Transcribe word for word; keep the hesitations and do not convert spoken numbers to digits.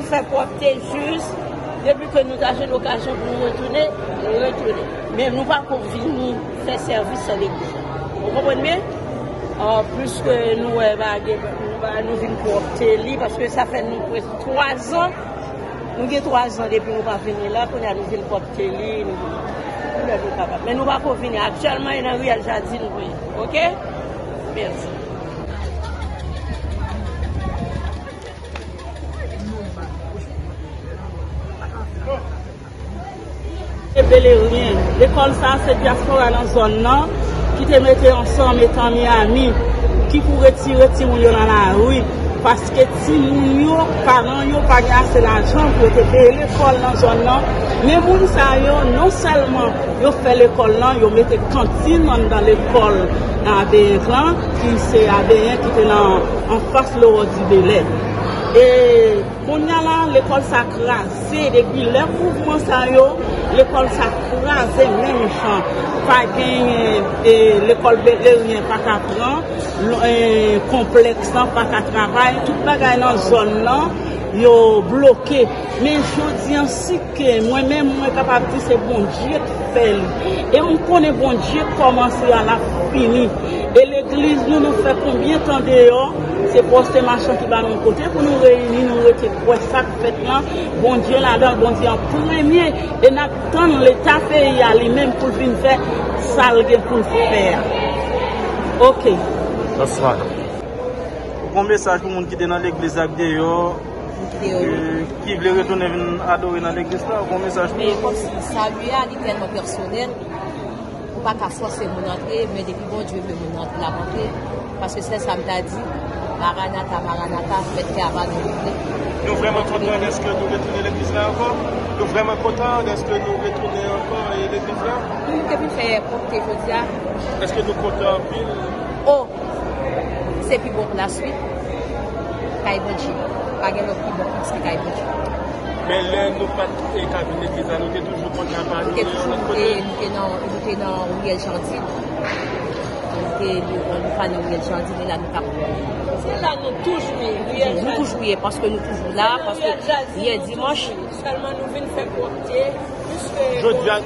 Fè pwòpte jis depi ke nou ta jwenn okazyon pou nou retounen, nou retounen. Men nou pa ko vini fè sèvis nan legliz la. Ou konprann byen? Ah, pliske nou wè pa gen, nou pa, nou vin pwòpte li, paske sa fè nou prèske twa zan. Nou gen twa zan depi nou pa vini la, kounye a nou vin pwòpte li, nou vin, nou lè nou kapab. Men nou pa ko vini. Aktyèlman, e nan riyèl Jadin nou ye. Oke? Mèsi. E Beleryen, lekòl sa a se dyaspora nan zòn nan ki te mete ansanm etan Miami, ki pou retire timoun yo nan lari, paske timoun yo, paran yo pa gen ase lajan pou yo te peye lekòl nan zòn nan. Men moun sa yo, non sèlman yo fè lekòl lan, yo mete kantin anndan lekòl Abeyen an, ki se Abeyen ki te nan anfas Leroy Dubélé. E kounye a la, lekòl sa kraze. Depi lè mouvman sa yo, lekòl sa kraze menm jan. Pa genyen, e, lekòl Beleryen pa ka pran, lo- e, konplèks lan pa ka travay, tout bagay nan zòn nan, yo bloke. Men jodi an, si ke mwen menm, mwen kapab di se Bondye ki fè li. E m konnen Bondye kòmanse a, l ap fini. E legliz nou, nou fè konbyen tan deyò, se pòs se machan ki ba nou kote pou nou reyini, nou rete kwè sa k fèt lan, Bondye ladan l, Bondye an premye, e n ap tann Leta peyi a li menm pou l vin fè sa l gen pou l fè a. Oke. Bonsoir. Ou gon mesaj pou moun ki te nan legliz ak deyò, ki, ki vle retounen vin adore nan legliz la, ou gon mesaj pou yo? Men kòmsi, salye a, li tèlman pèsonèl. Ou pa ka fòse moun antre, men depi Bondye vle moun antre, l ap antre. Paske se sa m ta di, Maranata, Maranata, fèt kè a pa nou vle. Nou vrèman kontan dèske nou retounen legliz la ankò. Nou vrèman kontan dèske nou retounen ankò e legliz la. Nou te vin fè pwòpte jodi a. Èske nou kontan anpil? O, se pi bon plas wi. Kay Bondye. Pa gen lòt pi bon plas ke kay Bondye. Men lè nou pa t ka vin legliz la, nou te toujou kontan pa nou te toujou, nou te, nou te nan, nou te nan riyèl Jandin. Nou te, nou, nou pa nan riyèl Jandin, e la nou t ap. Se la nou toujou ye, riyèl Jandin. Nou toujou ye, paske nou toujou la, paske yè dimanch. Sèlman nou vin fè pwòpte, jodi a,